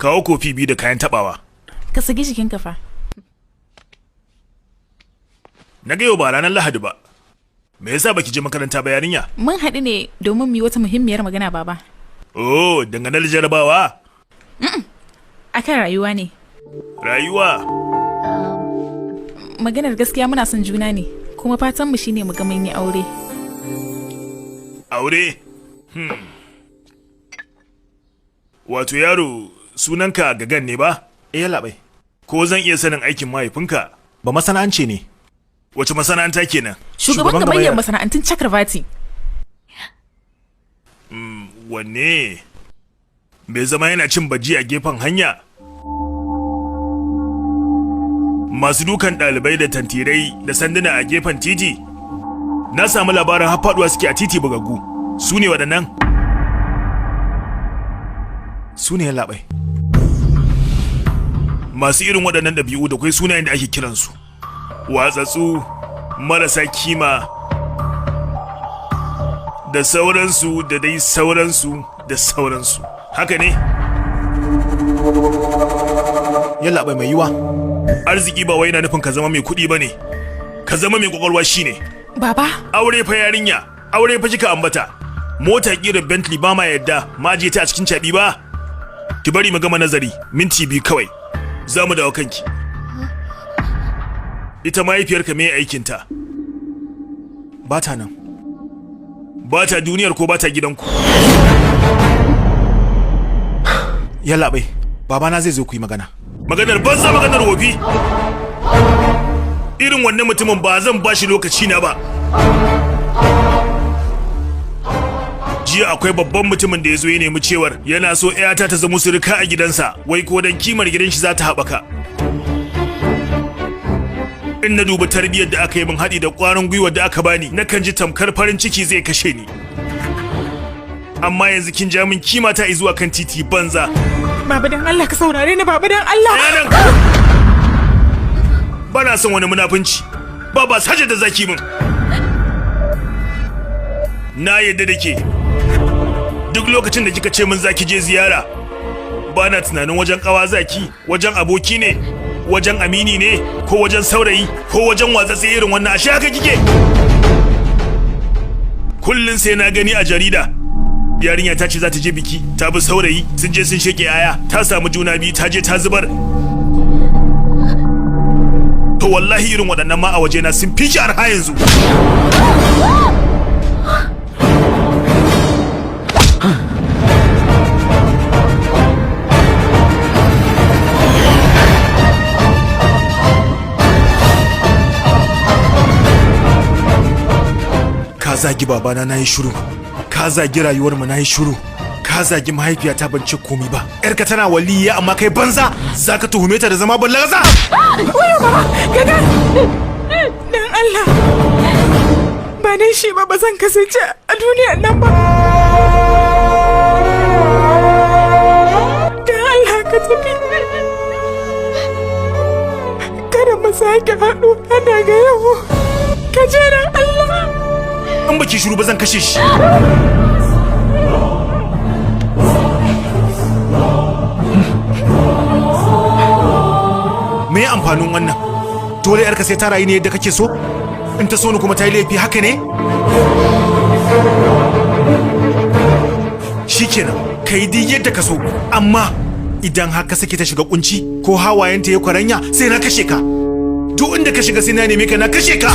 Kawo kofi biyu da kayan tabawa. Ka saki jikinka fa. Na ga yau ba ranar Lahadi ba. Me yasa baki je makaranta ba, yarinya? Mun haɗu ne domin mu yi wata muhimmiyar magana, baba. Oh, dangane da jarabawa? Akan rayuwa ne. Rayuwa. Maganar gaskiya, muna son juna ne, kuma fatan mu shine mu ga mun yi aure. Aure? Wato yaro, sunanka Gagan ne ba? Eh, yallaɓai. Ko zan iya sanin aikin mahaifinka? Ba masana'ance ne. Wace masana'anta kenan? Shugaban Shugaban gamayyar gamayyar. masana'antun Chakravarti. Wanne? Bai zama yana cin baji a gefen hanya? Masu dukan ɗalibai da tantirai da sanduna a gefen titi? Na samu labarin har faɗuwa suke a titi bugaggu. Su ne waɗannan? Su ne, yallaɓai. Masu irin waɗannan ɗabi'u da kwai sunayen da ake kiransu. Watsatsu, marasa kima, da sauransu, da dai sauransu da sauransu. Haka ne? Yallaɓai, mai yiwa. Arziki ba wai yana nufin ka zama mai kuɗi ba ne, ka zama mai kwakwalwa shine. Baba, Aure fa, yarinya, aure fa kika ambata. Mota ƙirar Bentley ba ma yadda ma je ta a cikin caɓi ba. Ki bari mu gama nazari, minti 2 kawai. Za mu dawo kanki. Ita mahaifiyarka me aikinta? Ba ta nan. Ba ta duniyar ko ba ta gidanku? Yallaɓai, babana zai zo ku yi magana. Maganar banza, maganar wofi. Irin wannan mutumin ba zan ba shi lokaci na ba. Jiya akwai babban mutumin da ya zo ya nemi cewar yana so 'yata ta zama surika a gidansa, wai ko dan kimar gidan shi za ta haɓaka. In na dubi tarbiyyar da aka yi min, haɗi da ƙwarin gwiwa da aka bani, nakan ji tamkar farin ciki zai kashe ni. Amma yanzu kin ja min kima ta zuwa kan titi banza. Baba, dan Allah ka saurare ni, baba, dan Allah. Yanan ba na son wani munafunci ba, ba saje da zaki min. Na yadda da ke. Duk lokacin da kika ce min zaki je ziyara, ba na tunanin wajen kawa zaki, wajen aboki ne, wajen amini ne, ko wajen saurayi, ko wajen watsatse irin wannan. Ashe haka kike. Kullun sai na gani a jarida, yarinya ta ce za ta je biki, ta bi saurayi, sun je sun sheke aya, ta samu juna biyu, ta je ta zubar. To wallahi irin waɗannan ma a wajena sun fi shi arha yanzu. Ka zagi babana, na yi shiru. Ka zagi rayuwarmu, na yi shiru. Ka zagi mahaifiyata, ban ce komi ba. Yarka tana waliyya, amma kai banza za ka tuhume ta da zama ballagaza. Wayo baba, gaga. Dan Allah. Ba dan shi ba, ba zan kasance a duniyar nan ba. Dan Allah ka tafi. Kada mu sake haɗu daga yau. Ka je, dan Allah. In baki shiru ba, zan kashe shi. Me amfanin wannan? Dole yarka sai ta rayu ne yadda kake so? In ta so ni kuma ta yi laifi, haka ne? Shikenan, ka yi duk yadda ka so, amma idan har ka sake ta shiga kunci ko hawayenta ya kwaranya, sai na kashe ka. Duk inda ka shiga sai na neme ka na kashe ka.